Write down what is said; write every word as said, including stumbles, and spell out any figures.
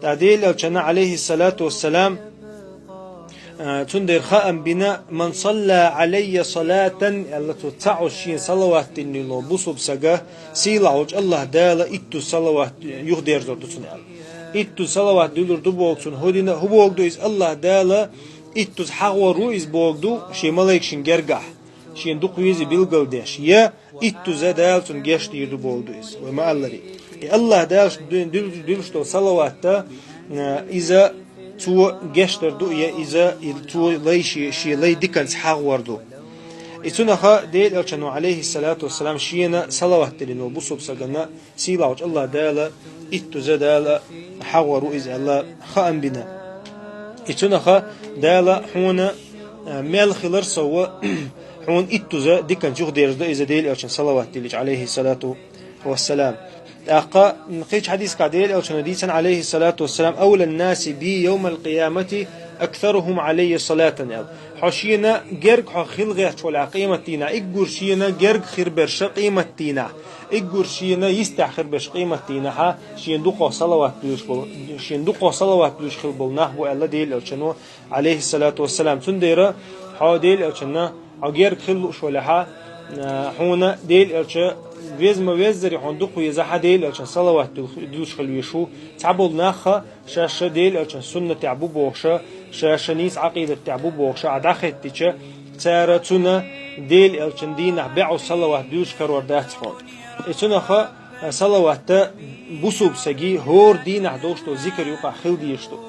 ТӀаккха Делан Элчано, алейхиссалату вассалам, а, цундела хаам бина: «Ман салла алайя салатан», аьлла, цо цхьа шен салават диллина бусалба сага, сийлахь волчу Аллаха Дала иттуза салават юхадерзор ду цунна аьлла. Иттуза салават дуьллур ду боху цунна хӀу дина, хӀу боху ду иза, Аллаха Дала иттуза хьагӀор ву иза боху ду шен малайкашна гергахь, шена дукха везий билгалдеш, я иттуза Дала цунна гечдийр ду боху ду иза, вай ма-аллара. И Аллаха Дала ду-, дуьллуш долу салаватта, а, иза цо гечдар ду, я иза, и цо лай шен, шен лай диканца хьагӀор ду. И цунаха Делан Элчано, алейхиссалату вассалам, шена салават диллина бусалба сагана, сийлахь волчу Аллаха Дала иттуза Дала хьагӀор ву иза аьлла, хаам бина. И цунаха Дала хьуна, а, мел хилар сов, хьуна иттуза диканца юхадерзадо иза, Делан Элчанна салават диллича, алейхиссалату вассалам. ТӀаккха кхечу хьадисехь Делан Элчано дийцина, алейхиссалату вассалам: «Авлан наси би йовмал къиямати аксарухум алайя салатан», аьлла. Хьо шена герга хьо хила гӀерташ волу къематдийнахь, уггар шена герга хир берш къематдийнахь, уггар шена йистехь хир берш къематдийнахь, шена дукха салават дуьллуш болу, шена дукха салават дуьллуш хила болу нах бу аьлла Делан Элчано, алейхиссалату вассалам. Цундела хьо Делан Элчанна, хьо герга хила лууш валахь, а, хьуна Делан Элча веза ма-веззара хьуна дукха везахь, Делан Элчанна салават дуьл-, дуьллуш хила везаш ву. Цхьаболу нах шаьш Делан Элчанна суннатехь бу бохуш, шаьш нийса Ӏакъидатехь бу бохуш, ахь дӀахӀиттича, цара цунна Делан Элчанна дийнахь бӀе салават дуьллуш карор дац хьуна. И цунаха салаватта бусалба саги хӀора дийнахь долуш долу зикар юкъахь хила дезаш ду.